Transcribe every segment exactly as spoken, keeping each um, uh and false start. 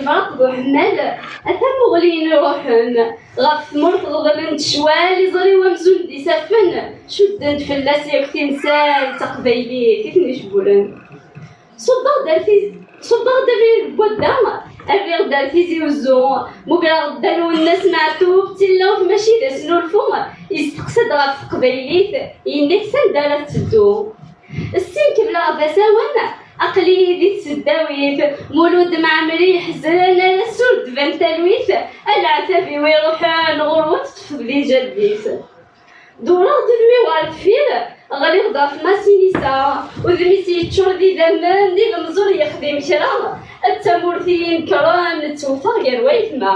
Ṛekḍ uḥemmal, a tamuɣli-inu iruḥen, ɣef tmurt ɣeḍlen-d ccwal, iẓri-w amzun d-isaffen, cudden-d fell-as yakk timsal d taqbaylit i ten-icewwlen. Ṣubbeɣ-d ar tiz-, ṣubbeɣ-d abrid n wadda, rriɣ-d ar Tizi Uzzu, mugreɣ-d Dda Lwennas Meɛtub, d tilawt mačči d asnulfu, yesteqsa-d ɣef teqbaylit, yenna-k s anda ara tetteddu. Ssin kemmleɣ d asawen, aql-iyi di tseddawit, Mulud Mɛemmri iḥezren, ar ass ur d-tban talwit, a leɛtab-iw iruḥen, ɣur-wen teṭṭfeḍ di jaddit. Dewreɣ-d udem-iw ɣer deffir, ɣliɣ-d ɣef Masinisa, udem-is yeččur d idammen, di lemẓur yexdim kra, d tamurt i yi-inekkren, ttewteɣ gar wayetma.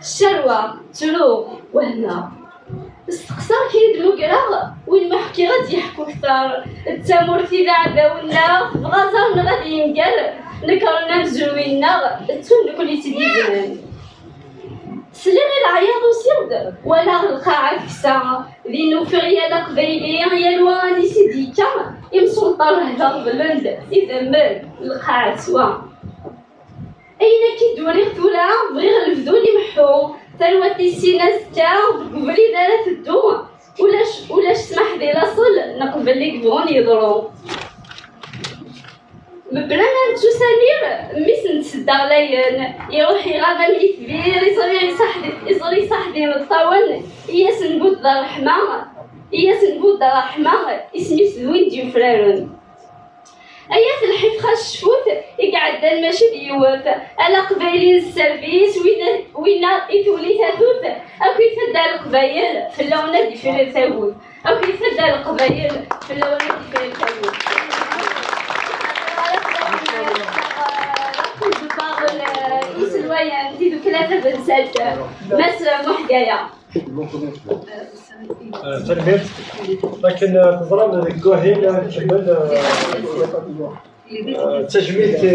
Ccarweɣ, ttruɣ, wehmeɣ. Steqsaɣ kra i d-mmugreɣ, win ma ḥkiɣ ad d-yeḥku kter. D tamurt i d aɛdaw-nneɣ, tebɣa aẓar-nneɣ ad yenger, nekren amezruy-nneɣ, d tun nekkni i tt-id-yebnan. Sliɣ i leɛyaḍ usiɣ-d, walaɣ lqaɛa teksa, din ufiɣ yal aqbayli, yal wa anisi d-yekka, imsulṭa rrehba ɣeblen-d, idammen, lqaɛa teswa. Ayen akka i d-uriɣ tura, bɣiɣ lebdul imeḥḥu, tarwa tissin azekka, deg ubrid ara teddu, ulac, ulac ssmaḥ di laṣel, neqbel i yebɣun yeḍru. Mebla ma nettu Samir, mmi-s n tsedda ɣlayen, iruḥ iɣab am yitbir, iẓri iṣaḥ di, iẓri iṣaḥ d imeṭṭawen, i asen-buddeɣ ṛṛeḥma, i asen-buddeɣ ṛṛeḥma, isem-is d win d-yufraren. Ay at lḥif xas cfut, i iɛeddan mačči d yiwet, ala aqbayli n sserbis, win, winna i tewli tatut, akk ifadda leqbayel, fell-awen ad ifrir tagut. Akk ifadda leqbayel, fell-awen ad ifrir tagut. Iselwayen, tidukla tadelsant, Mass Muḥ Gaya. Eh, tanemmirt. Akken, eh, teẓram, deg wahil, eh, nkemmel, eh, eh, d tajmilt i,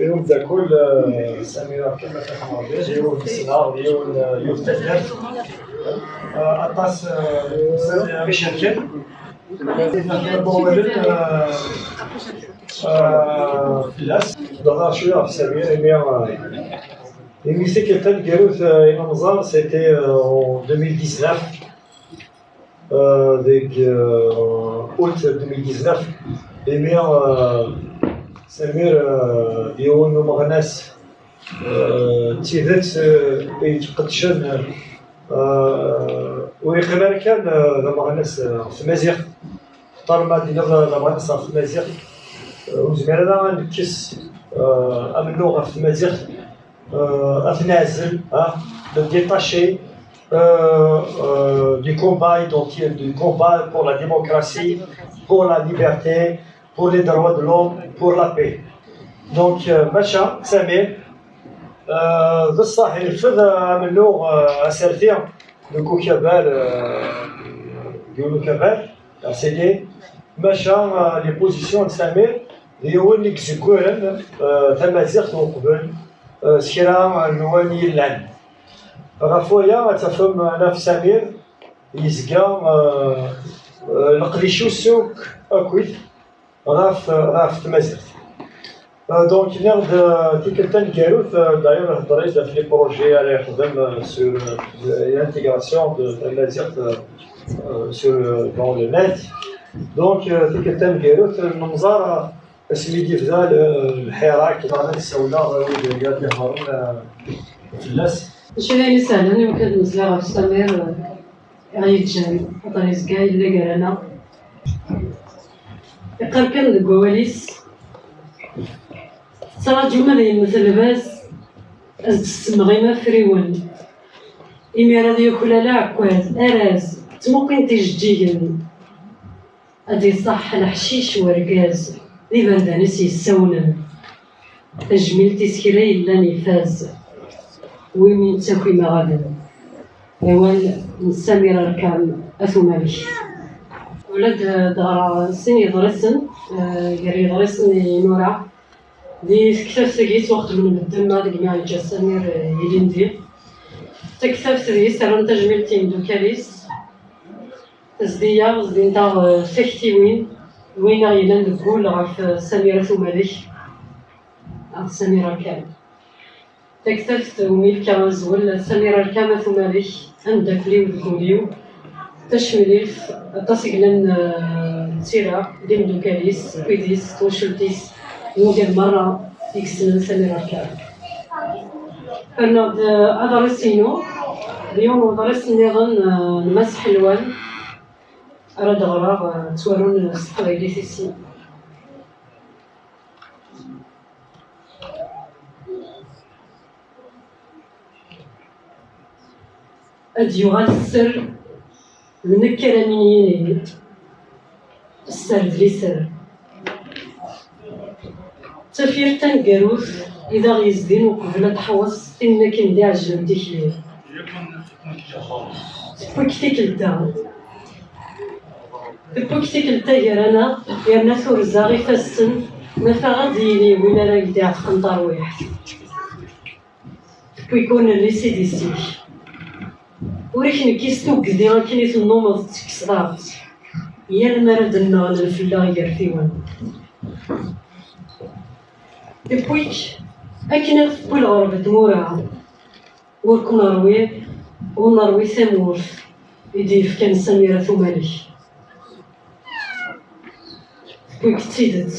i umeddakel, eh, Samir Arkan, ma tḥemmleḍ, yiwen n ssneɣ, yiwen, eh, yiwet taddart. Eh, aṭas, eh, n Samir i icerken. Eh, eh, fell-as. Nehḍer cwiya ɣef Samir, imi, eh, imi tikkelt taneggarut, eh, i nemẓer, c'était, euh, en deux mille dix-neuf, euh, deg, euh, août deux mille dix-neuf, imi, euh, Samir, euh, d yiwen n umeɣnas, euh, d tidet, euh, i yettqeddcen, euh, ur yeqqim ara kan, euh, d ameɣnas, euh, ɣef tmaziɣt, ṭalma d-iniḍ, euh, d ameɣnas ɣef tmaziɣt, euh, ur nezmir ara ad nekkes, euh, amennuɣ ɣef tmaziɣt, euh, ad t-nazel, hein, de détacher, euh, euh, du combat identitaire, du combat pour la démocratie, pour la liberté, pour les droits de l'homme, pour la paix. Donc, euh, maca, Samir, euh, d ṣṣeḥ, irfed, euh, amennuɣ, euh, aserti deg ukabal, euh, deg ukabal, R C D, maca, euh, les positions n Samir d yiwen i izegguren, euh, tamaziɣt uqbel, euh, s kra n wani yellan. Ɣef waya, ad tafem, euh, naf Samir yezga, euh, euh, leqdic-is akk, akkit ɣef, ɣef tmaziɣt. Euh, donc, nniɣ-d, euh, tikkelt taneggarut, euh, d'ailleurs, hḍeṛ-d ɣef les projets ara yexdem, euh, sur, euh, l'intégration de tamaziɣt, euh, euh, sur, euh, dans le net. Donc, euh, tikkelt taneggarut, euh, nemẓer, euh, asmi d-yebda le, lḥirak, ad ssawleɣ, euh, wid ara d-ihḍeṛen, euh, fell-as. Mačči d ayen isehlen i wakken ad mmeslayeɣ ɣef Samir, euh, i ɣ-yeǧǧan, axaṭer yezga yella gar-aneɣ. Yeqqar kan deg wawal-is, tettraǧum ad yemmet lbaz, ad s-d-tessemɣim afriwen. Imir ad yuklal aɛekkaz, arraz, ttmuqin tijeǧǧigin. Ad d-iṣaḥ leḥcic wergaz, d iberdan-is yessawnen. Tajmilt-is kra yellan ifaz, wi mi nettakim aɣaden. Awal n Samir Arkam At Umalek. Ula d, d ɣreɣ sin yeḍrisen, eh, gar yeḍrisen i nura. Di tektabt-agi ttwaxedmen medden ma deg mi yeǧǧa Samir, eh, ilindi. Taktabt deg-s rran tajmilt i imeddukal-is. Tezdi-yaɣ, zdint-aɣ, eh, taktiwin, win aɣ-yellan deg wul ɣef, eh, Samir At Umalek. Samira Khan. Taktabt umi fkiɣ azwel, Samira Khan, At Umalek, ameddakel-iw deg wul-iw. Tacemlit, aṭas i yellan, eh, d tira, d imeddukal-is, d wid-is, d twacult-is, d wigad merra i yessnen Samira Khan. Rniɣ-d, eh, aḍris-inu, d yiwen n uḍris nniḍen, eh, n Mass Ḥelwan, ara d-ɣreɣ, eh, ttwarun s teqbaylit i sin. Ad d-yuɣal sser, d nekk ara m-yinin, sser d liser. D tafyirt taneggarut i d aɣ-yezdin uqbel ad teḥwaṣ tin akken d iɛejlen tikli. Tewwi-k tikkelt-a. Tewwi-k tikkelt-a gar-aneɣ, yerna turez-aɣ ifassen, ma taɣ ad d-yili win ara ak-d-iɛetqen tarwiḥt. Tewwi-k ur nelli s idis-ik. Ur ak-nekkis tugdi akken i tennumeḍ tekkseḍ-aɣ-tt. Yal mi ara d-nneɣlen fell-aɣ igerfiwen. Tewwi-k akken ad tewwi lɣerba n tmura. Ur ken-rwiɣ, ur nerwi tamurt i d-yefkan Samir At Umalek. Tewwi-k d tidet,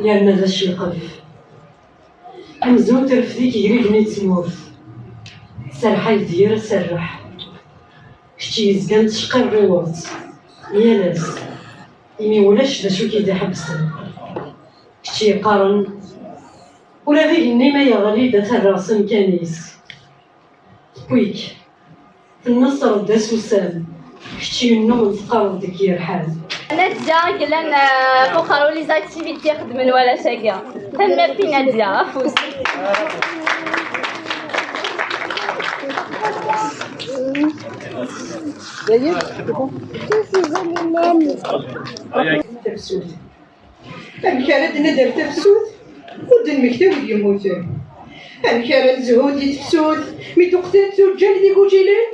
yerna d acelqef. Amzun terfed-ik gar igenni d tmurt. Tserreḥ-ak-d yir aserreḥ. Kečč yezgan tecqirriweḍ-tt yal ass, imi ulac d acu k-id-iḥebbsen. Kečč yeqqaren, ula d igenni ma yeɣli-d ad t-rreɣ s amkan-is. Tewwi-k, tenneṣreḍ-d asusam, kečč yennuɣen teqqareḍ deg yir ḥal. Nadya i yellan, eh, ɣef uqerru les activités xeddmen warrac-agi. Tanemmirt i Nadya, afus. Tafsut. Amek ara d-nader tafsut ur d-nmekta wid yemmuten? Amek ara nezhu di tefsut mi d-uqtant tuǧǧal d igujilen?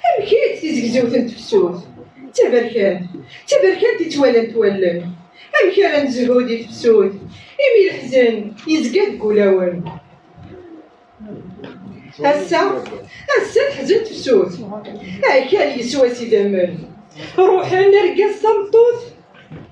Amek-itt tizegzewt n tefsut? D taberkant, d taberkant i ttwalant wallen. Amek ara nezhu di tefsut imi leḥzen yezga deg wulawen? Ass-a, ass-a teḥzen tefsut. Akal yeswa s idammen. Ruḥen argaz tameṭṭut,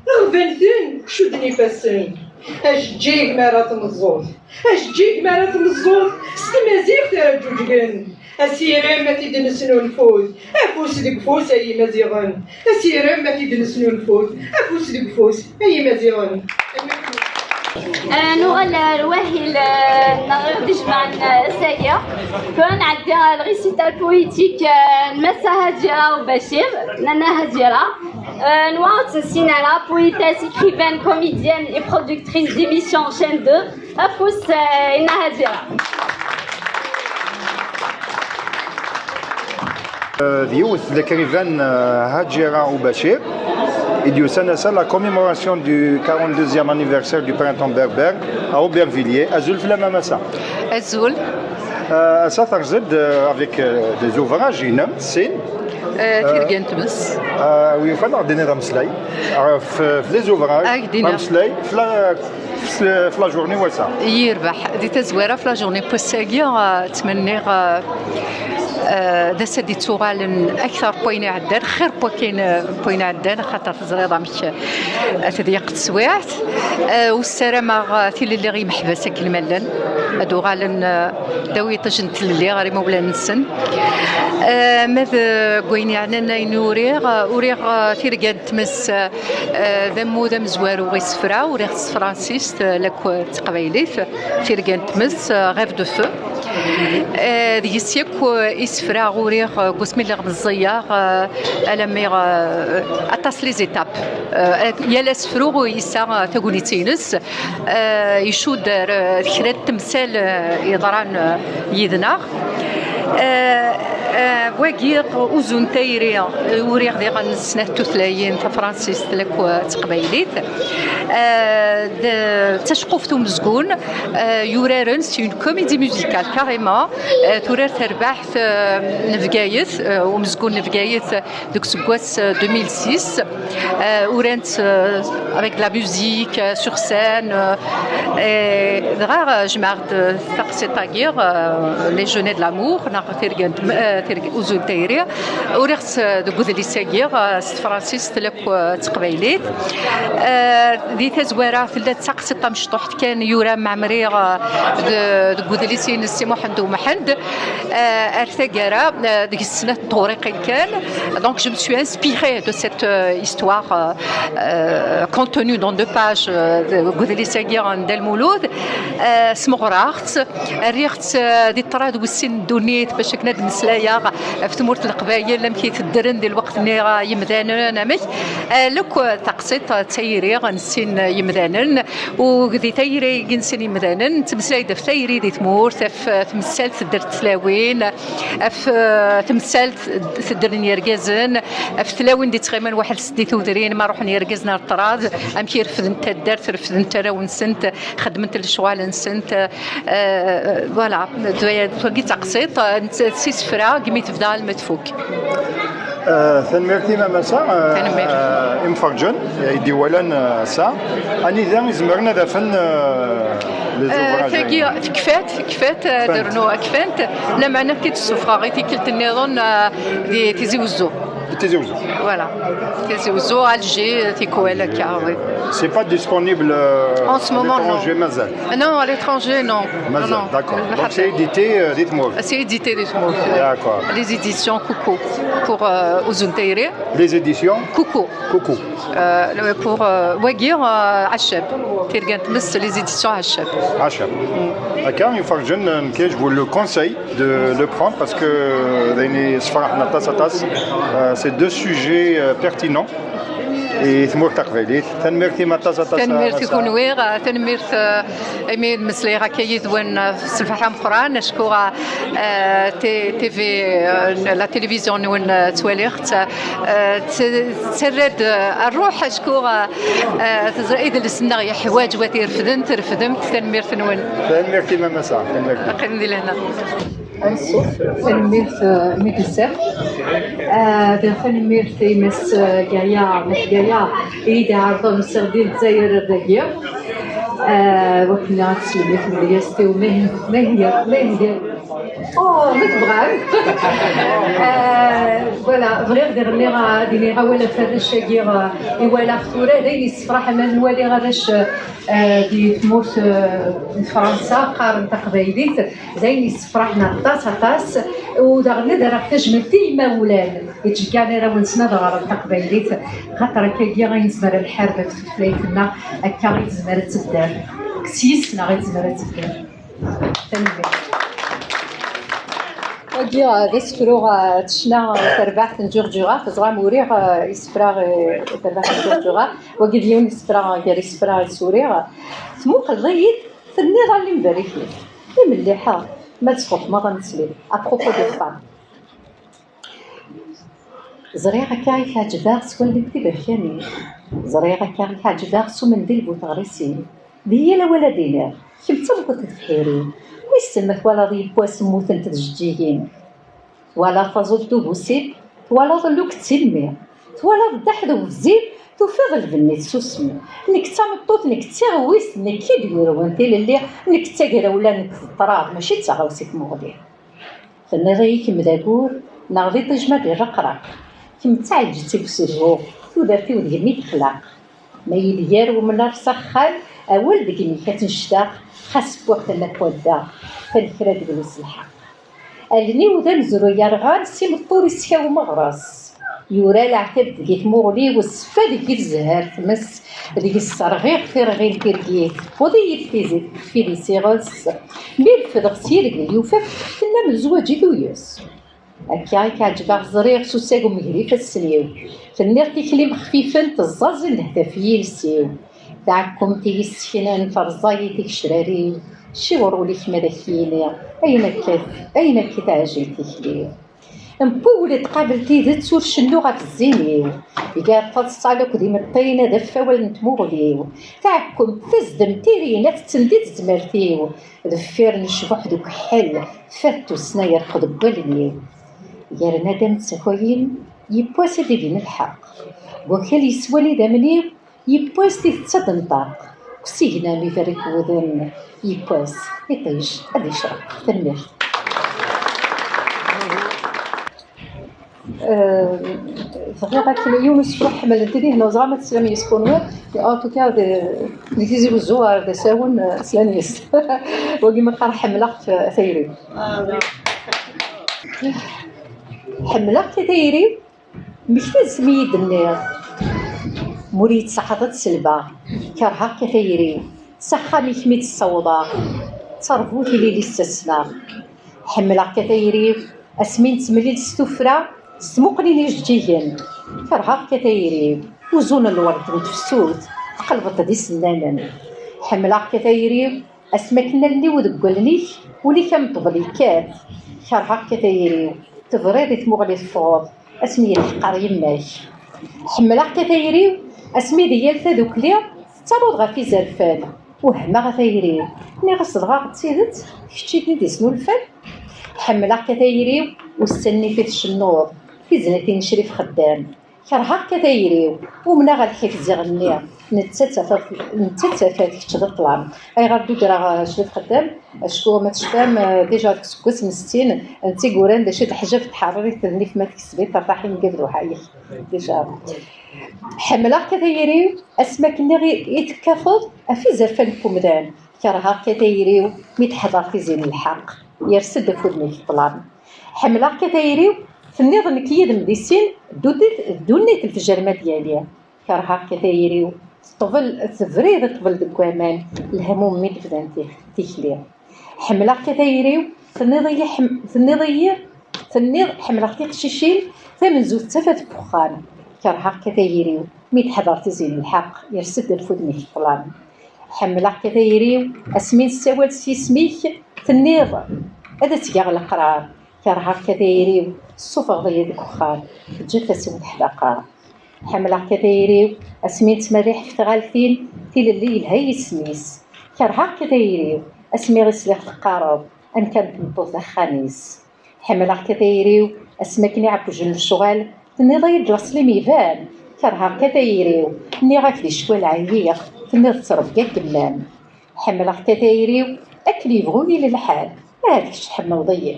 ɣban-ten, cudden ifassen. Ajeǧǧig mi ara tmeẓẓuḍ, ajeǧǧig mi ara tmeẓẓuḍ, s tmaziɣt ara ǧuǧgen. Asirem ad t-id-nesnulfut, afus deg ufus ay Imaziɣen. Asirem ad t-id-nesnulfut, afus deg ufus ay Imaziɣen. آه، نوغل رواهي ل-، نغير ديجمع الساقية. كون عندي الريسيتال بويتيك، آه، المسا هاجرة وبشير، نانا هاجرة. آه، نواوت السينارا، بويتاس، écrivaine, comédienne et productrice d'émissions chaîne deux. Afus, آه، إنا هاجرة. D yiwet, l'écrivaine, euh, Hajira Oubachir, i d-yusan ass-a la commémoration du quarante-deuxième anniversaire du printemps berbère à Aubervilliers. Azul fell-am a massa. Azul. Euh, ass-a terziḍ-d, euh, avec, euh, des ouvrages inem, sin. Euh, tirga n tmes. Euh, wi yufan ad d-tiniḍ ameslay. Euh, f-, f-, les ouvrages, ad ak-d-iniɣ ameslay, f-, la, f-, f-, la journée n wass-a. Yirbeḥ. Di tazwara, f-, la journée n wass-agi, euh, ttmenniɣ, euh, euh, d ass ad d-ittuɣalen akteṛ n wayen iɛeddan, xir n wakken, euh, n wayen iɛeddan, axaṭer teẓriḍ amek, euh, tḍeyyeq teswiɛt. Euh, u ssarameɣ, euh, tilelli i yimeḥbas akken ma llan, ad uɣalen, euh, ddaw yiṭij n tlelli ɣer imawlan-nsen. Euh, ma d, euh, deg wayen yeɛnan ayen uriɣ, euh, uriɣ, euh, tirga n tmes, euh, d ammud amezwaru i isefra, uriɣ s tefransist, euh, lakk d teqbaylit, tirga n tmes, euh, Rêve de feu. Euh, deg-s yakk, euh, isefra uriɣ, euh, deg wasmi lliɣ meẓẓiyeɣ, euh, alammi, euh, aṭas les étapes. Euh, yal asefru yesɛa, euh, tagnit-ines. Euh, icudd ar, euh, kra n temsal, euh, yeḍran, euh, yid-neɣ. Euh, Wagi, Uzu n tayri, uriɣ diɣen snat tutlayin, tafransist lakk d teqbaylit. Eh, d taceqquft umezgun, eh, yuraren, c'est une comédie musicale carrément. Eh, turar terbaɛt, eh, n Bgayet, eh, umezgun n Bgayet deg useggas, eh, deux mille six. Eh, urant, eh, avec de la musique, eh, sur scène, eh, et dɣa, eh, jemɛeɣ-d, eh, taqsiṭ-agi, eh, Les Genêts de l'amour, neɣ tirga n tm-, eh, tirga, Uzu n tayri. Uriɣ-tt, eh, deg udlis-agi, eh, s tefransist lakk, eh, d teqbaylit. Eh, di tazwara tella d taqsiṭ tamecṭuḥt kan, yura Mɛemmri, eh, de-, deg udlis-ines Si Muḥend U Mḥend. Eh, ar taggara, eh, deg snat tewriqin kan. Donc, je me suis inspirée de cette, euh, histoire, euh, euh, contenue dans deux pages, euh, de, deg udlis-agi n Dda Lmulud. Eh, smeɣreɣ-tt, rriɣ-tt, eh, di ṭṭrad wis sin n ddunit, bac akken ad d-mmeslayeɣ ɣef tmurt n Leqbayel, amek i teddren di lweqt-nni, eh, yemdanen, amek. Eh, lakk, eh, taqsiṭ, eh, d tayri n sin yemdanen, u di tayri-agi n sin yemdanen, nettmeslay-d ɣef tayri di tmurt, ɣef, eh, temsalt tedder tlawin, ɣef, eh, temsalt teddren yergazen, ɣef tlawin d-ittɣiman waḥed-s di tudrin, ma ruḥen yergazen ar ṭṭrad, amek i refdent taddart, refdent arraw-nsent, xeddment lecɣal-nsent, eh, voilà, d wagi d taqsiṭ, eh, s isefra, imi tebda alma tfuk. Eh, tanemmirt i Mamasa, eh, Tanemmirt. Eh, imferǧen, eh, i d-iwalan, eh, ass-a. Anida i zemren ad afen, eh, les Eh, ouvrages tagi, tekfat, tekfat, eh, Kfant. Dernu, kfant, lameɛna ad t-id-ssufɣeɣ i tikkelt nniḍen, eh, di Tizi Wezzu. Di Tizi Wezzu. Voilà. Tizi Wezzu, Alger, tikwal akka, oui. C'est pas disponible, euh, En ce à moment, l'étranger, non. Mazal. Non, à l'étranger, non. Mazal, Non, non. D'accord. Donc c'est édité, euh, di tmurt. C'est édité di tmurt. D'accord. Les éditions Coucou pour, euh, Uzu n tayri. Les éditions Coucou. Coucou. Euh, le- pour, euh, wagi, euh, Aḥeccab. Tirga n tmes, les éditions Aḥeccab. Aḥeccab. D'accord, imferǧen, euh, je vous le conseille de le prendre parce que, euh, d ayen yessefraḥen aṭas, aṭas. Euh, c'est deux sujets, euh, pertinents. I tmurt taqbaylit. Tanemmirt-im aṭas, aṭas. Tanemmirt i kunwi, eh, tanemmirt, eh, imi d-meslayeɣ akka yid-wen, eh, s lferḥ ameqqran, acku, eh, T-, T V, eh, la télévision-nwen, eh, ttwaliɣ-tt, eh, t-, tettarra-d, eh, rruḥ, acku, eh, eh, teẓra idles-nneɣ yeḥwaǧ wat irefden, trefdem-t, tanemmirt-nwen. Tanemmirt-im a Massa, tanemmirt. Qqim di lehna. Ansuf, tanemmirt, eh, mi d-tusiḍ. Eh, diɣ tanemmirt i Mass, eh, Gaya, Mass Gaya, i yi-d-iɛerḍen usiɣ di Lezzayer ar dagi. Eh, wakken ad teslem i tmedyazt-iw, ma hi-, ma hi-, ma hi-, oh, ma tebɣam. Eh, voilà, bɣiɣ diɣ nniɣ, ad iniɣ awal ɣef arrac-agi, eh, i walaɣ tura, d ayen yessefraḥen ad nwali arrac, eh, di tmurt, eh, n Fransa, qqaren taqbaylit. D ayen yessefraḥen aṭas, aṭas, u daɣen ad rreɣ tajmilt i yimawlan yettceggɛen arraw-nsen ad ɣren taqbaylit, xaṭer akkagi i nezmer ad nḥareb ɣef tutlayt-nneɣ, akka i tezmer ad tedder, s yis-neɣ i tezmer ad tedder. Tanemmirt. Wagi, uh, d asefru, uh, d ccna, uh, tarbaɛt n Ǧuṛǧuṛa. Teẓram, uriɣ, uh, isefra, uh, tarbaɛt n Ǧuṛǧuṛa. Wagi d yiwen isefra, gar isefra i s-uriɣ. Tmuqleḍ-iyi-d, tenniḍ-aɣ lembarik-ik. I melliḥeɣ, ma tesxuṣmeḍ ad nesli, à propos des femmes. Ẓriɣ akka i k-ɛeǧbeɣ s wallen-iw tiberkanin. Ẓriɣ akka i k-ɛeǧbeɣ s umendil bu teɣrisin. Di yal awal ad d-iniɣ, kemm d tameṭṭut n tebḥirin. Wissen ma twalaḍ yewwas mmutent tjeǧǧigin. Twalaḍ taẓult d ubusib, twalaḍ lluk d tilmi, twalaḍ ddeḥ d ubzib, tufiḍ lbenni d tsusmi. Nekk d tameṭṭut, nekk d tiɣwist, nekk i d-yurwen tilelli, nekk d tagrawla, nekk d ṭṭrad, mačči d taɣawsa i tmuɣli. Tenniḍ-iyi kemm d agur, neɣ d iṭij ma d irreqraq. Kemm d taɛelǧet i usezhu, tudert-iw deg-m i texlaq. Ma yili gar umnar s axxam, awal deg imi-k ad t-nectaq, xas wwiɣ tama n wadda, tal kra deg-s lḥeqq. Allen-iw d amezruy yerɣan s imeṭṭur iskaw meɣres. Yura leɛtab deg-i tmuɣli-w, ssfa deg-i tezhar tmes, deg-s rɣiɣ tirɣin tirgit, tewweḍ-iyi-d tizi tfidi s iɣes. Mi refdeɣ s yirgel yufaf, tennam lezwaǧ i tuyes. Akka i k-ɛeǧbeɣ ẓriɣ s usagem gar ifassen-iw. Tenniḍ tikli-m xfifen teẓẓaẓ i lehdaf yiles-iw. Taɛekkumt i yi-sseknen terẓa-yi tigecrar-iw. Ciwer ul-ik ma d ak-yini ayen akka, ayen akka i teɛjel tikli-w. Mkul tqabel tidet ur cennuɣ ɣef zzin-iw. Gar taḍṣal akked imeṭṭin ad af awal n tmuɣli-w. Taɛekkemt tazdemt irin ad tettendid tezmert-iw. Deffir n ccbuḥ d ukeḥḥel tfat tussna yerqed deg wallen-iw. Gar nadam d takayin yiwwas ad d-ibin lḥeqq. Deg wakal yeswan idammen-iw yiwwas tidet ad d-tenṭeq. Deg usigna mi berrik wudem yiwwas iṭij ad icreq. Tanemmirt. Bɣiɣ akken yiwen usefru ḥemmlen tidihna, ur ẓriɣ ma teslam yes kunwi. En tout cas, di Tizi Wezzu ar d asawen slan yes. Wagi meqqar ḥemmleɣ-k a tayri. Ḥemmleɣ-k a tayri. Mmekti-d asmi i yi-d-tenniḍ ma ur yi-d-tseɛɛdeḍ ad selbeɣ. Kerheɣ-k a tayri-w, s axxam-ik mi d-ssawḍeɣ. D tarbut ilili s-sasmeɣ. Ḥemmleɣ-k a tayri-w, asmi nettemlil s tuffra s tmuqlin ijeǧǧigen. Kerheɣ-k a tayri-w, uzun n lwerd n tefsut tqelbeḍ-t d isennanen. Ḥemmleɣ-k a tayri-w, asmi akken allen-iw deg wallen-ik, ul-ik am ṭṭbel yekkat. Kerheɣ-k a tayri-w, tebriḍ i tmuɣli teffɣeḍ asmi yelḥeq ɣer yemma-k. Ḥemmleɣ-k a tayri-w, asmi di yal tadukli tettaruḍ ɣef izerfan. Wehmeɣ a tayri-w, nniɣ-as dɣa d tidet, kečč i ten-id-isnulfan. Ḥemmleɣ-k a tayri-w, ussan-nni fi tcennuḍ, tizlatin n Crif Xeddam. Kerheɣ-k a tayri-w, umneɣ lḥif ziɣ-nni, nettat tafat, nettat tafat kečč d ṭṭlam. Ayɣer d-uggreɣ, eh, Crif Xeddam? Acku ma tecfam, eh, déjà deg useggas n settin, netta i yuran d acu d leḥjab n tḥeṛṛit d nnif ma tekseb-it rraḥ imgabed uḥayek. Déjà. Ḥemmleɣ-k a tayri-w, asmi akken i, i tekkateḍ ɣef izerfan n umdan. Kerheɣ-k a tayri-w, mi teḥḍer tizi n lḥeqq, yers-d ɣef wudem-ik ṭṭlam. Ḥemmleɣ-k a tayri-w, tenniḍ nekk yid-m di sin, ddunit, ddunit lefjer ma d-yali. Kerheɣ-k a tayri-w, teṭbel, tebrid ṭbel deg waman, lehmum mi d-bdan ti-, tikli. Ḥemmleɣ-k a tayri-w, tenniḍ-iyi ḥem-, tenniḍ-iyi, tenniḍ ḥemmleɣ tiqcicin, tamenzut d tafat n wexxam. Kerheɣ-k a tayri-w, mi d-teḥḍer tizi n lḥeqq, yers-d ɣef wudem-ik ṭṭlam. Ḥemmleɣ-k a tayri-w, asmi nessawal s yisem-ik, tenniḍ ad tt-geɣ leqrar. Kerheɣ-k a tayri-w, tessufɣeḍ-iyi deg uxxam, teǧǧiḍ taswiɛt ḥdaqeɣ. Ḥemmleɣ-k a tayri-w, asmi nettmerriḥ ɣef tɣaltin, tilelli yelha yisem-is. Kerheɣ-k a tayri-w, asmi ɣi sliɣ teqqareḍ amkan n tmeṭṭut d axxam-is. Ḥemmleɣ-k a tayri-w, asmi akken iɛeggjen lecɣal, tenniḍ-iyi-d laṣel-im iban. Kerheɣ-k a tayri-w, nniɣ-ak di ccwal ɛyiɣ, tenniḍ ttrebga n yemma-m. Ḥemmleɣ-k a tayri-w, akken yebɣu yili lḥal, ahat kečč tḥemmleḍ-iyi.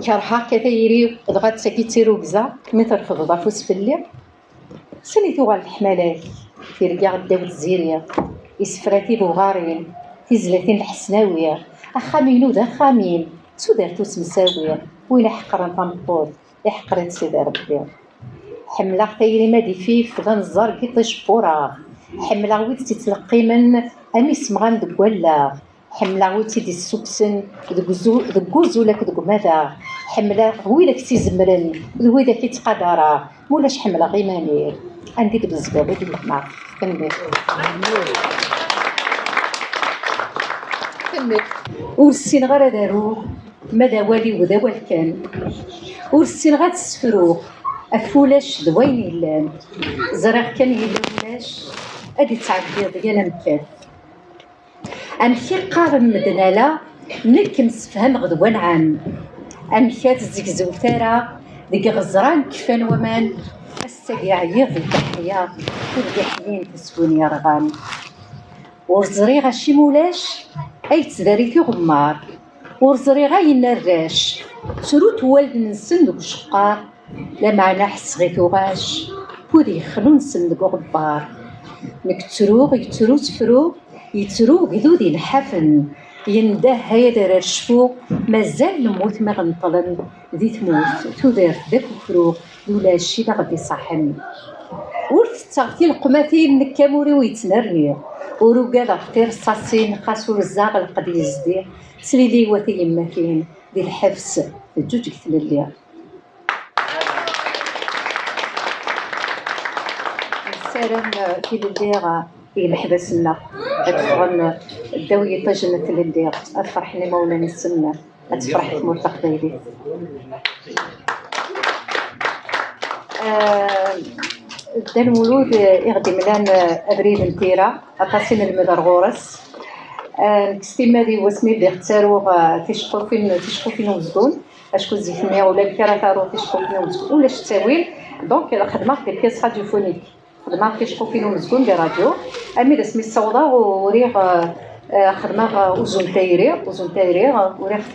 Kerheɣ-k a tayri-w, dɣa d tagi d tirrugza mi trefdeḍ afus fell-i. Sani tuɣal leḥmala-k, tirga ddaw tziri, isefra tibuɣarin, tizlatin lḥesnawi, axxam-inu d axxam-im, d tudert ur temsawi, win iḥeqren tameṭṭut, iḥeqer-itt Sidi Rebbi. Ḥemmleɣ tayri ma d ifif, d anẓar n yiṭij wwuraɣ. Ḥemmleɣ wid tt-ittleqqimen am isemɣan deg wallaɣ. Ḥemmleɣ wid tt-id-issukksen deg uzu-, deg uzul akked deg umadaɣ. Ḥemmleɣ wid ak-tt-izemren d wid ak-ittqadareɣ. Mulac ḥemmleɣ iman-iw, anda i d-bezgeɣ i d-yemma. Tanemmirt. Tanemmirt. Ur ssineɣ ara ad aruɣ, ma d awal-iw d awal kan. Ur ssineɣ ad ssefruɣ ɣef ulac d wayen yellan. Ẓriɣ kan yella ulac, ad ittɛeddi yal amkan. Amek i qqaren medden ala, nekk msefhameɣ d wanɛam. Amek ad zegzew tara deg ɣeẓra n kfan waman, ass-agi ɛyiɣ di ddeḥya, ur d-iḥyin taswin yerɣan. Ur ẓriɣ acimi ulac ay ttdarit iɣemmar. Ur ẓriɣ ayen arrac ttrut wallen-nsen deg uceqqar, lameɛna ḥesseɣ i tuɣac wid yexnunsen deg uɣebbar. Nekk ttruɣ, yettru ttefruɣ, yettru ugdud ilḥafen, yendeh ay ad ara cfuɣ, mazal lmut mi ɣ-neṭṭlen di tmurt, tudert d akukru, d ulac i d aɣ-d-iṣaḥen. Ur tetteɣ tileqmatin, nekk amur-iw yettnerni. Ur ugadeɣ tirṣaṣin, xas ur zzaɣ lqed yezdi. Slili wat yemmatin, di lḥebs teǧǧuǧeg tlelli. Nessaram tilelli i yimeḥbas-nneɣ ad ffɣen ddaw yiṭij n tlelli, ad ferḥen imawlan-nsen. Ad tefreḥ tmurt taqbaylit. Ah, Dda Lmulud, eh, i ɣ-d-imlan, eh, abrid n tira, aṭas i nelmed ar ɣur-s. Ah, nekk s timmad-iw, asmi bdiɣ ttaruɣ, ah, ticeqqufin, ticeqqufin n umezgun, acku zik-nni ula d kra taruɣ ticeqqufin n umezgun, ulac ttawil. Donc, xedmeɣ des pièces radiophoniques. Xedmeɣ ticeqqufin n umezgun di radio, armi d asmi ssawḍeɣ u-, uriɣ, eh, eh, xedmeɣ, eh, uzu n tayri, uzu n tayri, eh, uriɣ-t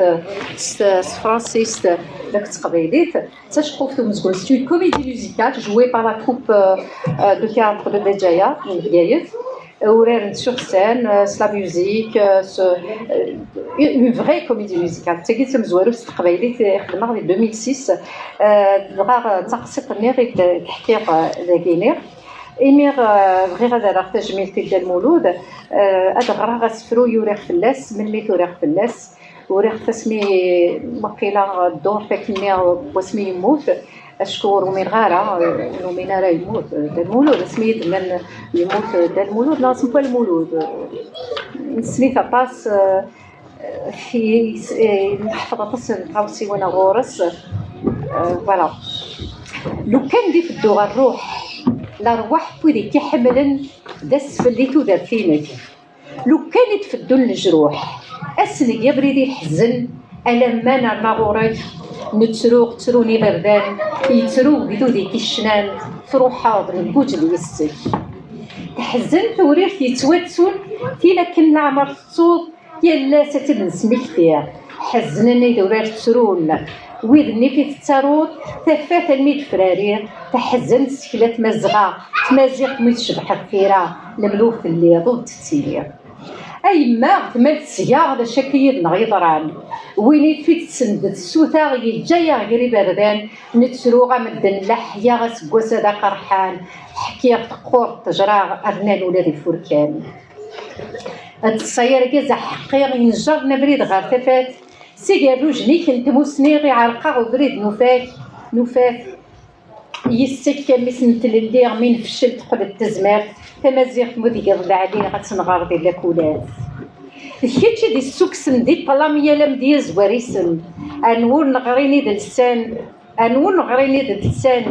s, s tefransist d teqbaylit. D taceqquft n umezgun, c'est une comédie musicale jouée par la troupe, euh, euh, de théâtre de Bgaya, n Bgayet. Uraren sur scène, euh, s la musique, euh, s, euh, une vraie comédie musicale. D tagi d tamezwarut s teqbaylit i xedmeɣ di deux mille six. Euh, dɣa d taqsiṭ-nni i d-, d-ḥkiɣ, euh, dagini. Imi, euh, bɣiɣ ad rreɣ tajmilt i Dda Lmulud, euh, ad ɣreɣ asefru i uriɣ fell-as, melmi t-uriɣ fell-as. Uriɣ-t asmi, waqila, ddurt akkenni n wasmi yemmut, acku ur umineɣ ara, ur umineɣ ara yemmut Dda Lmulud. Asmi i d-nnan yemmut Dda Lmulud, neɣ Sempwa Lmulud, nessen-it aṭas, eh, eh, neḥfeḍ aṭas n tɣawsiwin ɣur-s, eh, voilà. Lukan d ifeddu ɣer rruḥ, lerwaḥ n wid i k-iḥemmlen d asfel i tudert-inek. Lukan i d-feddun lejruḥ, ass-nni abrid i leḥzen, alamma nerna ɣur-k, nettru, ttrun iberdan, yettru ugdud i k-icnan, truḥeḍ, negguǧ d yis-k. Teḥzen tewrirt yettwattun, tin akken leɛmer tettuḍ, yal ass ad tt-id-nesmekti. Ḥeznen idurar ttrun, wid nnif i tettaruḍ, tafat almi d-frari, teḥzen tsekla tmazɣa, tmaziɣt mi tcebḥeḍ tira, lemluf telliḍ ur d-tettiliḍ. A yemma, tmal tesga d acu akka yid-neɣ yeḍran. Win i t-id-tsend tsuta yeǧǧa-yaɣ gar iberdan, nettru ɣa medden leḥya aseggas-a d aqerḥan, ḥkiɣ teqqur ttejra rnan ula d ifurkan. Ḍṣa argaz aḥeqqi injerren abrid ɣer tafat, s igerrujen-ik n tmusni iɛreq-aɣ ubrid n ufak, n ufat. Yis-k a mmi-s n tlelli, mi nefcel teqqel-d tezmert, tamaziɣt mu tgiḍ leɛli ad tenɣer di lakulat. D kečč i d-issuksen di ṭṭlam yal amedyaz war isem, anwa ur neɣrin idelsan, anwa ur neɣrin idelsan,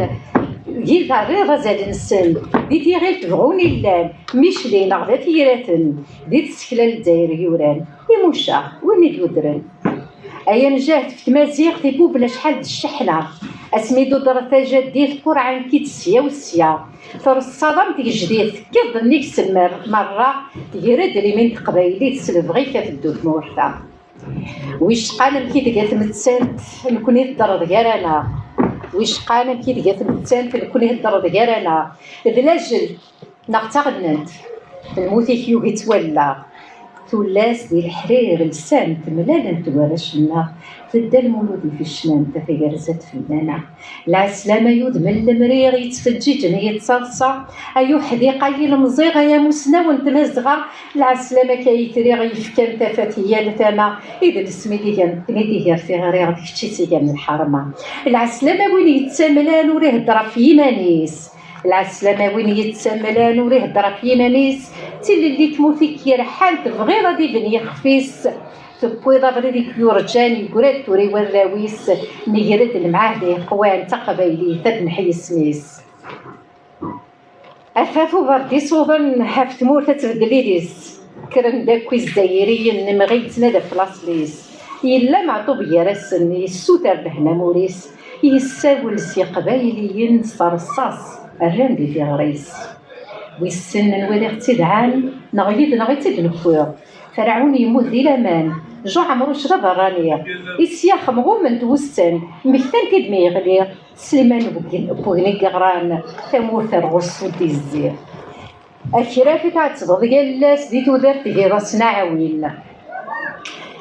di terriḍ azal-nsen, di tiɣilt bɣun illan, Micli neɣ d at yiraten, di tsekla n Lezzayer yuran, imucaɣ win i d-udren. Ay amjahed f tmaziɣt ibubben acḥal d cceḥna, asmi d-udret tajaddit qurɛen-k-id sya u sya, treṣṣaḍ am tgejdit tekkiḍ-d nnig-sen mer-, merra, tger-d limin teqbaylit s lebɣi-k a teddu tmurt-a. Wicqan amek i tga tmettant, nekni teddreḍ gar-aneɣ. Wicqan amek i tga tmettant, nekni teddreḍ gar-aneɣ. D lajel neɣ d taɣennant, lmut-ik yugi-tt wallaɣ. Tullas di leḥrir lsant, mlalent warrac-nneɣ, tedda Lmulud ificnan, tagerzat fell-aneɣ. Lɛeslama yudem n lemriɣ yettfeǧǧiǧen yettaḍsa, ay uḥdiq ay ilemẓiɣ, ay amusnaw n tmazɣa, lɛeslama-k ay t-riɣ yefkan tafat i yal tama, idles mi d-iger, mi d-iger tiɣri d kečč i tt-igren lḥerma. Lɛeslama win yettamlan ur ihedder ɣef yiman-is, lɛeslama win yettamlan ur ihedder ɣef yiman-is, d tilelli tmurt i k-yerḥan tebɣiḍ ad iben yixef-is, tewwiḍ abrid i k-yurǧan yeggra-d tura i warraw-is, neger-d lemɛahda yeqwan taqbaylit ad neḥyi isem-is. Ata tuber d-isuḍen ɣef tmurt ad tbeddel idis, kkren-d akk izzayriyen nemɣi yettnadi ɣef laṣel-is. Yella Meɛṭub gar-asen, yessuter lehna amur-is, yessawel s yeqbayliyen s rṣaṣ, rran di tiɣri-s. Wissen anwa i ɣ-tt-idɛan, neɣ yid-neɣ i tt-id-newwi? Ferɛun yemmut di laman, Juɛemruc d aberrani, isyax mɣumment wussan, mmektan-t-id mi yeɣli, Sliman n Wegn-, n Wegni yeɣran, tamurt ar ɣur-s ur d-yezzi. Akraf i tɛettbeḍ yal ass di tudert tgiḍ-asen aɛwin.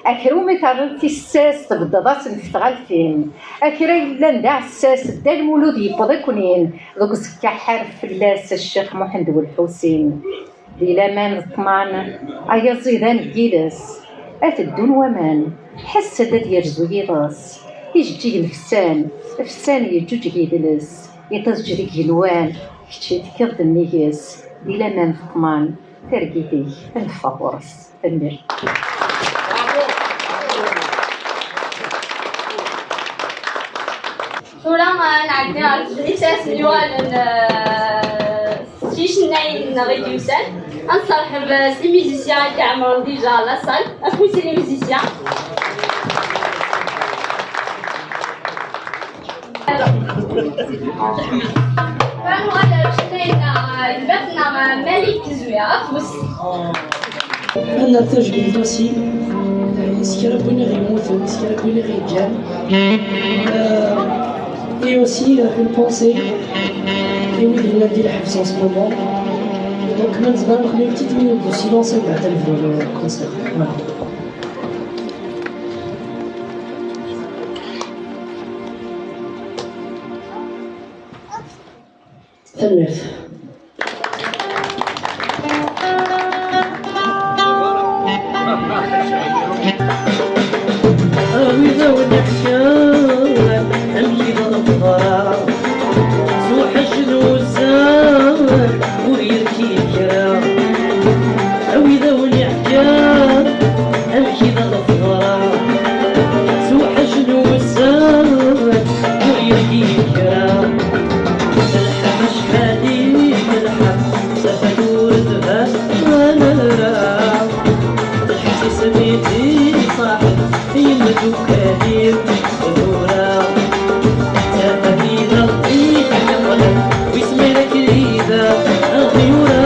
Akrum i terriḍ tissas tbeddeḍ-asen f tɣaltin. Akra yellan d aɛessas, Dda Lmulud yewweḍ aknin, deg uẓekka ḥareb fell-as Ccix Muḥend Welḥusin. Di laman d ṭṭman, ay aẓidan n yiles, ad t-ddun waman, ḥess-d ad yerzu yiḍes. Ijeǧǧigen fsan, fsan yeǧǧuǧeg yidles, iṭij deg igenwan, kečč tekkiḍ-d nnig-s. Di laman d ṭṭman, targit-ik ad neffeɣ ɣur-s. Tanemmirt. Tura, eh, nɛeddi ɣer tedlisas n yuɣalen, eh, s yicennayen-nneɣ i d-yusan. Ad nserḥeb, eh, s les musiciens i iɛemren déjà la salle. Afus i les musiciens. Tura nuɣal ɣer ucennayen-nneɣ, eh, gma-tneɣ, eh, Malik Zouya. Afus. Ad nerr tajmilt aussi, eh, s kra n win i ɣ-yemmuten, s kra n win i ɣ-yeǧǧan. Eh, et aussi, eh, une pensée i wid yellan di lḥebs en ce moment. Donc, ma nezmer ad nexdem une petite minute de silence, mbeɛd ad nebdu le concert. Voilà. Tanemmirt. Awi-d awen-iḥkan amek i d-neḍra, s uḥac n wuzar ur yerkib kra. Awi-d awen-iḥkan amek i d-neḍra, s uḥac n wuzar ur yerkib kra. Telḥa acḥal i telḥa, tafat ur tban ara. Telḥa s isem-is i ṣaḥet, i yemdukal-iw tura. Tafat i d lṭif yeqqlen, wis ma yella krida aɣ-yura.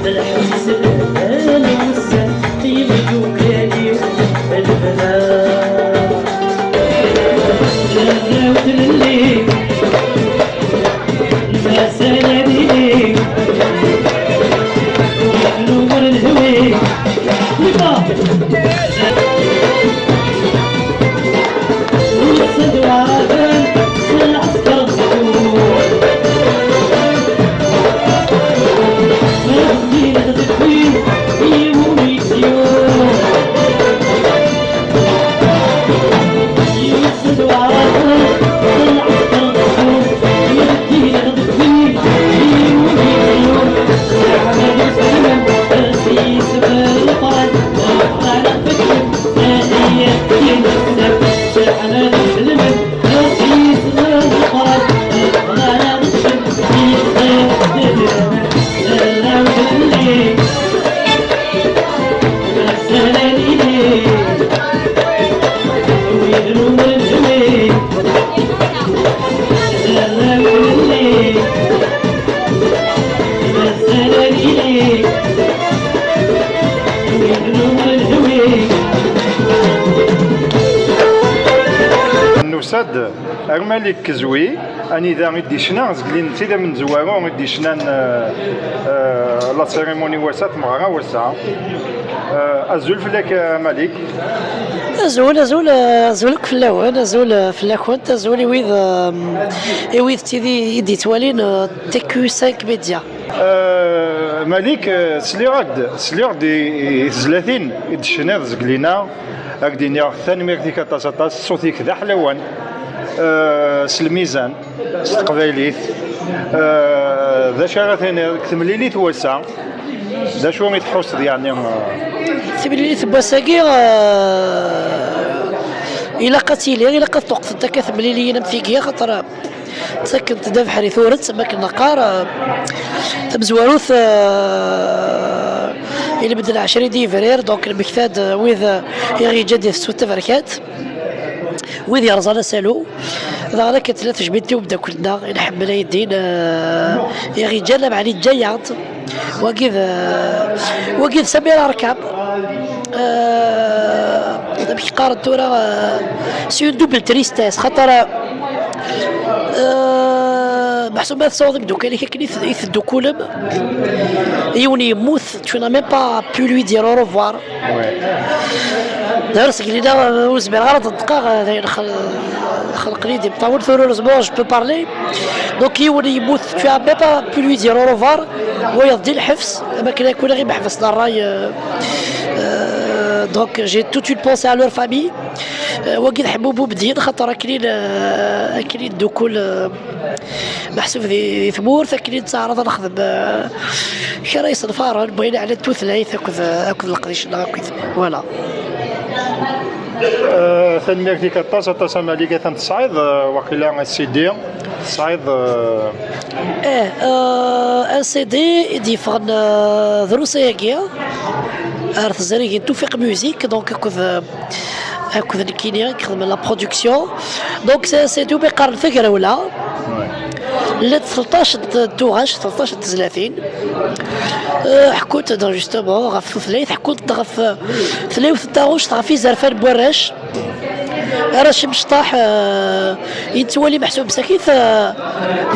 Telḥa s isem-is wussan, i yemdukal-iw lebda. Terra-w tlelli. Mazal ad iliɣ, numer lehwi. Liba. Ussan d waɛraben, s lɛesker d ssur. Ma d-ddin ad d-wwin, yiwen yettyu. Nusa-d ar Malik Zwi, anida i d-icna azegli n Sidi Amezwaru i d-icnan, eh, eh, la cérémonie n wass-a, tmeɣra n wass-a. Eh, azul fell-ak, a Malik. Azul, azul, eh, azul akk fell-awen, azul, eh, fell-akent, azul i wid, eh, i wid d tid i d-yettwalin, eh, T Q cinq Média. Eh, Malik, eh, sliɣ-ak-d, sliɣ-d i, i tezlatin i d-tecniḍ zeglina, ad k-d-iniɣ tanemmirt-ik aṭas, aṭas, ṣṣut-ik d aḥlawan, eh, s lmizan. S teqbaylit, eh, d acu ara tiniḍ deg temlilit n wass-a? D acu i tḥusseḍ, yeɛni, eh? Timlilit n wass-agi, eh, ilaq ad tili, ilaq ad ṭṭuqqtent akka temliliyin am tigi, axaṭer, eh, ttakkent-d abeḥri turet, am akken neqqar, eh, tamezwarut, eh, i lmend n ɛecrin d yebrir, donc, nemmekta-d, eh, wid, eh, i ɣ-yeǧǧan di tefsut taberkant. Wid yerẓan asalu, daɣen akken tella tejmilt i umeddakel-nneɣ i nḥemmel ay ddin, eh, i ɣ-yeǧǧan, lameɛna yeǧǧa-yaɣ-d. Wagi d, eh, wagi d Samir Arkab. Eh, amek qqaren tura, eh, c'est une double tristesse, xaṭer, eh, meḥsub ma tessawḍ imeddukal-ik akken i t-, i teddukulem, yiwen yemmut, tu n'as même pas pu lui dire au revoir. Ouais. D'ailleurs, seg lina, euh, ur zmireɣ ara ad neṭqeɣ, euh, dayen xel-, xelqen-iyi-d imeṭṭawen, tura heureusement je peux parler. Donc, yiwen yemmut, tu as même pas pu lui dire au revoir. Wayeḍ di lḥebs, am akken akk ulaɣ imeḥbas n ṛṛay, euh, euh, donc, j'ai toute une pensée à leur famille. Euh, wagi d ḥemmu bubedyen, xaṭer akken i n-, euh, akken i neddukul, euh, Meḥsub di, di tmurt, akken i nettaɛraḍ ad nexdem, eh, kra isenfaren, wayen ɛnan tutlayt akked, akked leqdic-nneɣ akkit. Voilà. Eh, tanemmirt-ik aṭas, aṭas a Malik, atan tesɛiḍ, eh, waqila C D, tesɛiḍ, eh, Eh, eh, un C D i d-yeffɣen, eh, drus ayagi ar tezrigin Tuffiq Music, donc akked, eh, akked nekkini i ixedmen la production. Donc c'est un C D umi qqaren Tagrawla. Ouais. Llant tleṭṭac n tuɣac, tleṭṭac n tezlatin. Eh, ḥkunt-d justement ɣef tutlayt, ḥkunt-d ɣef, eh, tlawt n taɣect, ɣef izerfan n warrac. Arrac imecṭaḥ, eh, i nettwali meḥsub msakit, eh,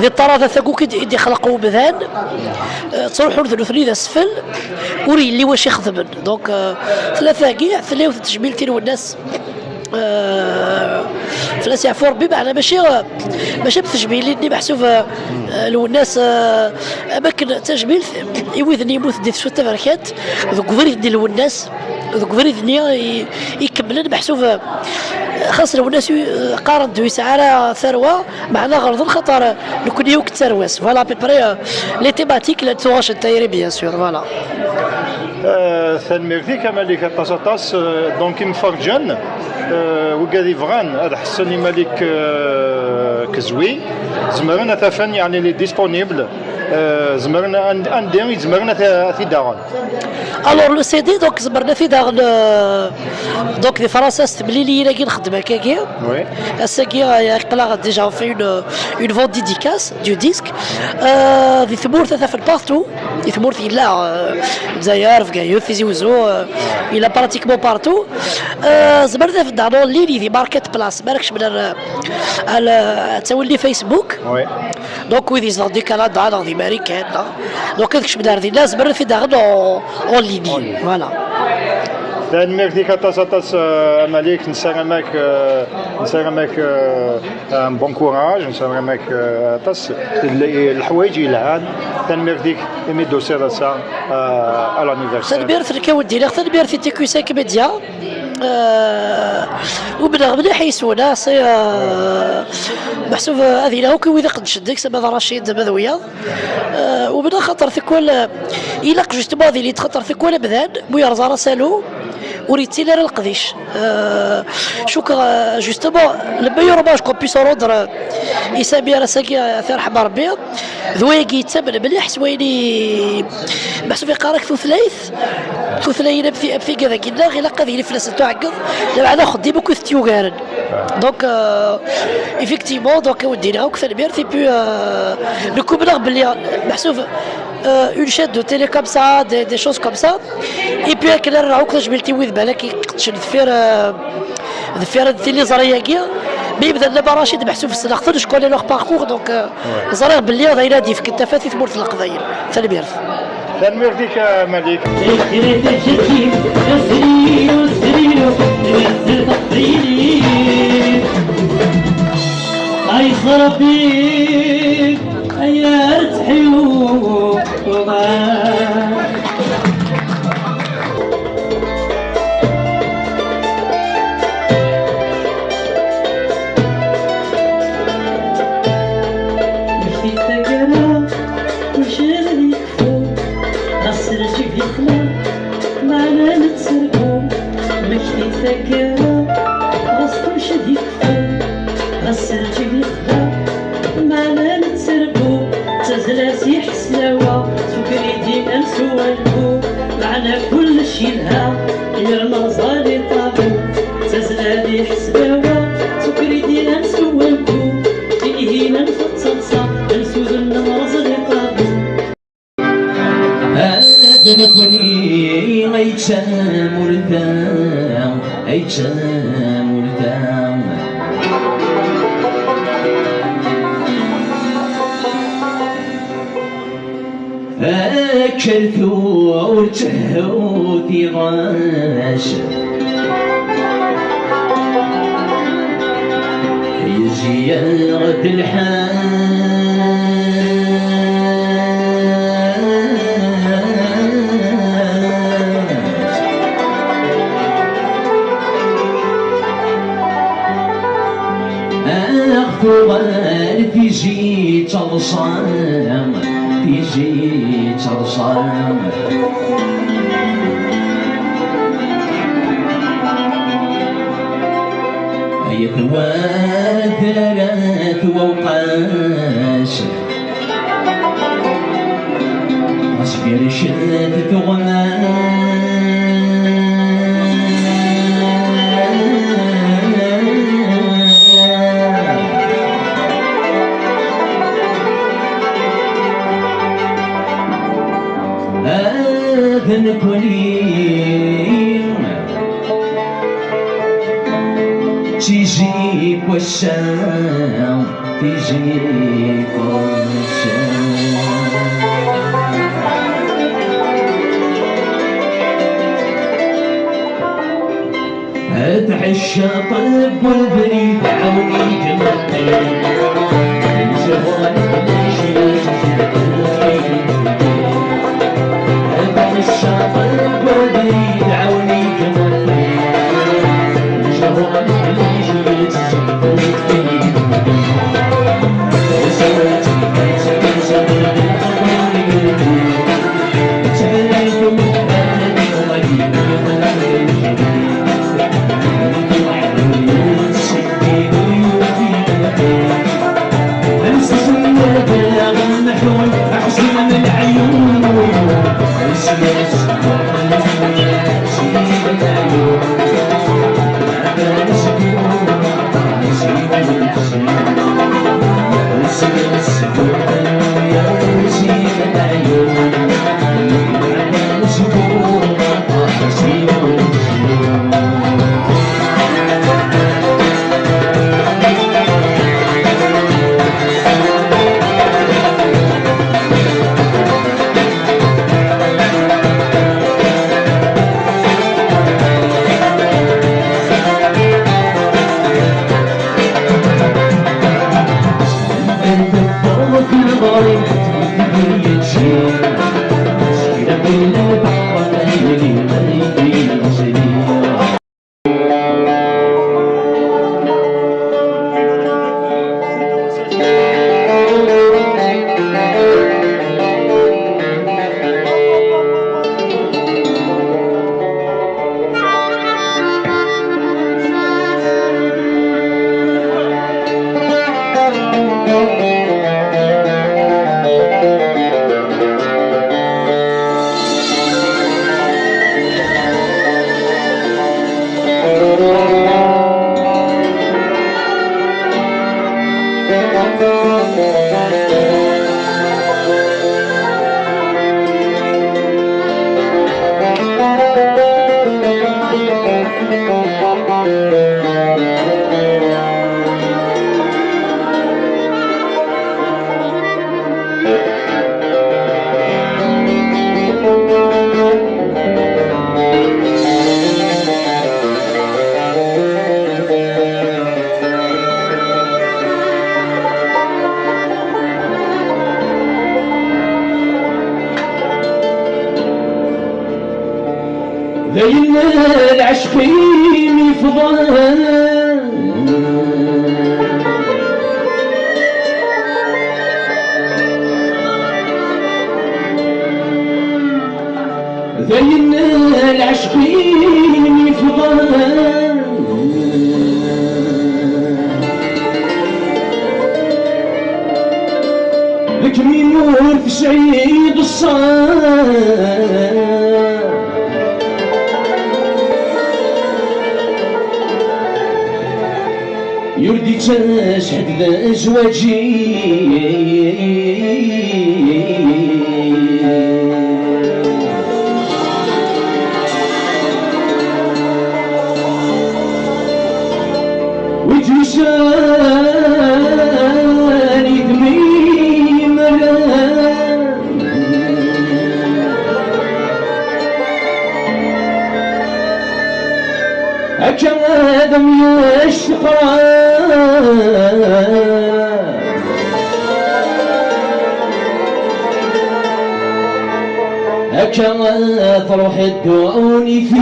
di ṭṭarada taguk i d-, i d-ixleq umdan, eh, ttruḥun d nutni d asfel, ur yelli wacu i xedmen. Donc, eh, tella tagi, tella yiwet n tejmilt i Lwennas, eh, fell-as yeɛfu Rebbi, meɛna mačči, eh, mačči am tejmilin-nni meḥsub, eh, eh, Lwennas, eh, am akken d tajmilt i widen yemmuten di tefsut taberkant, deg ubrid-nni Lwennas, deg ubrid-nni i, ikemmlen meḥsub, eh, xas Lwennas ur, eh, qqaren-d ur yesɛi ara tarwa, meɛna ɣelḍen xaṭer, eh, nekni akk d tarwa-s. Voilà, à peu près, eh, les thématiques llant tuɣac n tayri, bien sûr, voilà. Eh, tanemmirt-ik a Malik aṭas aṭas. Eh, donc imferǧen, eh, wigad yebɣan ad ḥessen i Malik, eh, Kezwi, zemren ad t-afen, yeɛni il est disponible, eh, zemren and-, anda i zemren ad t-, ad t-id-aɣen. Alors, le C D, donc, zemren ad t-id-aɣen, euh, donc, di Fransa s temliliyin-agi nxeddem akkagi. Oui. Ass-agi, euh, aql-aɣ déjà on fait une, une vente dédicace du disque. Euh, di tmurt ad t-afen partout. Di tmurt yella, euh, Lezzayer, Bgayet, Tizi Wezzu, euh, yella pratiquement partout. Euh, zemren ad t-afen daɣen en ligne, di market place. Ma ara kecmen ar, ar, ar, ttawil di Facebook. Oui. Donc, wid izedɣen di Kanada, neɣ di Marikan, neɣ, donc, ad kecmen ar dinna, zemren ad t-id-aɣen en, en ligne. En ligne. Voilà. Tanemmirt-ik aṭas, aṭas, eh, a Malik, nessaram-ak, eh, nessaram-ak, eh, un bon courage, nessaram-ak, eh, aṭas n le-, leḥwayeǧ yelhan. Tanemmirt-ik imi d-tusiḍ ass-a, eh, à l'anniversaire. Tanemmirt, nekk a wen-d-iniɣ tanemmirt i T Q cinq Media. Euh, umneɣ mliḥ yes-wen, ah, c'est, euh, meḥsub, euh, ad iliɣ akk i wid iqeddcen deg-s, ama d Racid, ama d wiyaḍ. Euh, umneɣ xaṭer tikwal, euh, ilaq justement ad ilint, xaṭer tikwal amdan, mu yerẓa ara asalu, ur yettili ara leqdic. Euh, cukkeɣ, euh, justement, le meilleur hommage qu'on puisse rendre, euh, i Samir ass-agi, euh, ad t-yerḥem Rebbi, d wayagi yettamen mliḥ s wayen i, meḥsub iqqar-ak tutlayt, tutlayin am ti-, am tigad-agi-nneɣ, ilaq ad yili fell-asent uɛeggeḍ, lameɛna axeddim akk i tent-yugaren. Donc, euh, effectivement, donc, a wen-d-iniɣ akk tanemmirt, et puis, euh, nekk umneɣ belli, meḥsub, euh, une chaîne de télé comme ça, des, des choses comme ça, et puis akken ara rreɣ akk tajmilt i wid balak iqeddcen deffir, euh, deffir n tiliẓri-agi, mi yebda Lama Racid, meḥsub ssneɣ-ten, je connais leur parcours, donc, euh, ẓriɣ belli d ayen ad d-yefken tafat i tmurt n Leqbayel. Tanemmirt. Tanemmirt-ik a Malik. Ay ẓer Rebbi, ay ar tḥiwuḍ. Mekti taggara, kullec ad yekfu, ɣas lǧib yexla, meɛna nettargu. Mekti taggara, ɣas kullec ad yekfu, ɣas lǧib yexla, meɛna nettargu. Ttazzal-as i Ḥeslawa, tuker-iyi-d iman s uwanku, meɛna kullec yelha, yerna ẓẓal i ṭabu. Ttazzal-as i Ḥeslawa, tuker-iyi-d iman s uwanku, tinhinan tettaḍsa, ansuden n rẓal i ṭabu. Ad nekkni ay d tamurt-a, ay d tamurt-a. Kkret ur ttehhut iɣac. Yezzi-yaɣ-d lḥal. Aɣ tuɣal tiji d taḍsa, tiji d taḍsa. Twadrart wawqas, ɣas gercent tuɣmas. Ad nekkni Tizi n wass-a, tizi n wass-a. Ad tɛic ṭṭleb ubrid, ɛawen-iyi-d meqqi. Nzehwa leḥcic. Dayen lɛecq-im yefḍen. Dayen lɛecq-im yefḍen. Deg mi ur tesɛiḍ ṣṣan. Yur d-ittas ḥedd d azwaǧi. Wi d-yusan i tmimren. Akka ad am-yecqer. Akka truḥ ddunit-ik.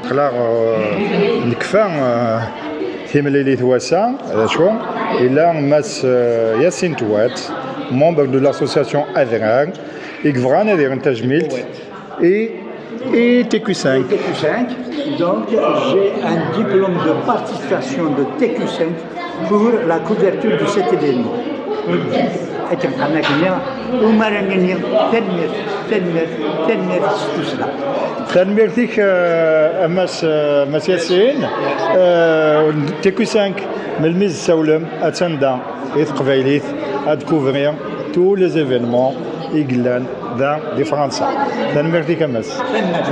Aql-aɣ, euh, nekfa, euh, timlilit wass-a, d acu? Yella Mass, euh, Yassine Touat, membre de l'association Adrar, i yebɣan ad yerren tajmilt i, i T Q cinq. T Q cinq, donc j'ai un diplôme de participation de T Q cinq pour la couverture de cet événement. Akken qqaren akkenni, umi ara nini tanemmirt, tanemmirt, tanemmirt s tussda. Tanemmirt-ik, euh, a Mass, euh, Mass Yassine. Euh, T Q cinq, melmi i s-tsawlem, attan da, i teqbaylit, ad couvrir tous les événements i yellan da di Fransa. Tanemmirt-ik a Mass. Tanemmirt.